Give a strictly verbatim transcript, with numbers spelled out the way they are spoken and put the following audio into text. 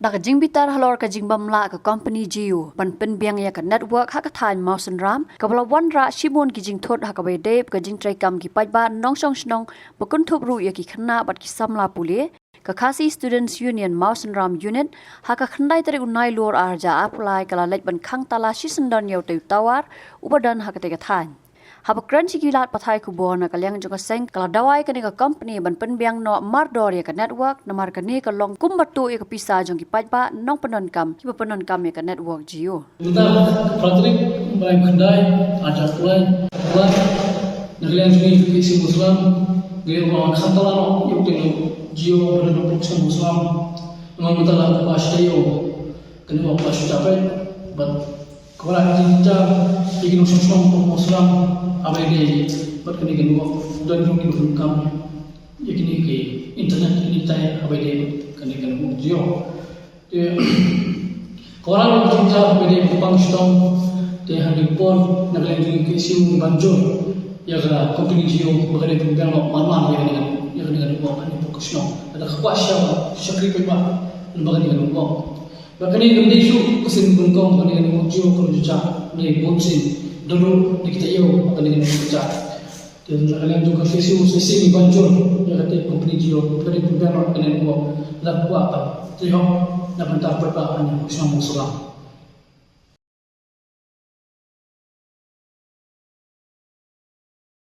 Da ka jingbitar halor ka jingbym lah ka company Jio ban pynbiang ïa ka network ha ka thaiñ Mawsynram, kaba la wanrah shibun ki jingthut ha kaba ïadei bad ka jingtreikam ki paidbah nongshong shnong, ba kynthup ruh ïa ki khynnah bad ki samla pule, ka Khasi Students Union Mawsynram Unit, ha ka khyndai tarik u Nailur ar hajar arphew lai, ka la leit ban khang tala shisyndon ïa utei u tower uba don ha katei ka thaiñ. Haba kren sha ki lad pathai khubor na ka liang jong ka seng, ka la dawa ïa kane ka company ban pynbiang noh mardor ïa ka network, namar kane ka long kumba tuh ïa ka pisa jong ki paidbah nongpyndonkam kiba pyndonkam ïa ka network Jio. Mynta ka phra tarik u bnai khyndai, ar hajar arphew lai, na ka liang jong ngi ka KSU Mawsynram, ngi la wan khang tala noh ïa utei u Jio ba don ha Mawsynram. Namar mynta la ka ba shu taïew, ka network ba shu japait, bad ka wanrah ka jingjynjar ïa ki nongshong shnong ha Mawsynram haba ïadei bad kane ka network. Don ruh kiba pyndonkam ïa kine ki internet, kine tai, haba ïadei bad kane ka network Jio. Te ka wanrah ka jingjynjar haba ïadei bad ka pang shitom. Te ha kane ka por na ka liang jong ngi ka KSU ngi ban jur ïa ka company Jio ba ka dei ban pynbiang noh mar mar ïa kane ka, ïa kane ka network ha kane ka por ka shnong. Lada ka kwah sha shakri paidbah lyngba kane ka network. Bad kane kam dei shuh ka sien nyngkong ba kane ka network Jio ka la jur, dei bun sien, don ruh na ki taïew ba kane ka network ka jur. Te na ka liang jong ka KSU sa shisien ngi ban jur ïa kata ka company Jio ba ka dei ban pynbiang noh kane ka network, lada kwah ban trei hok na ka bynta paidbah ha kane ka shnong Mawsynram.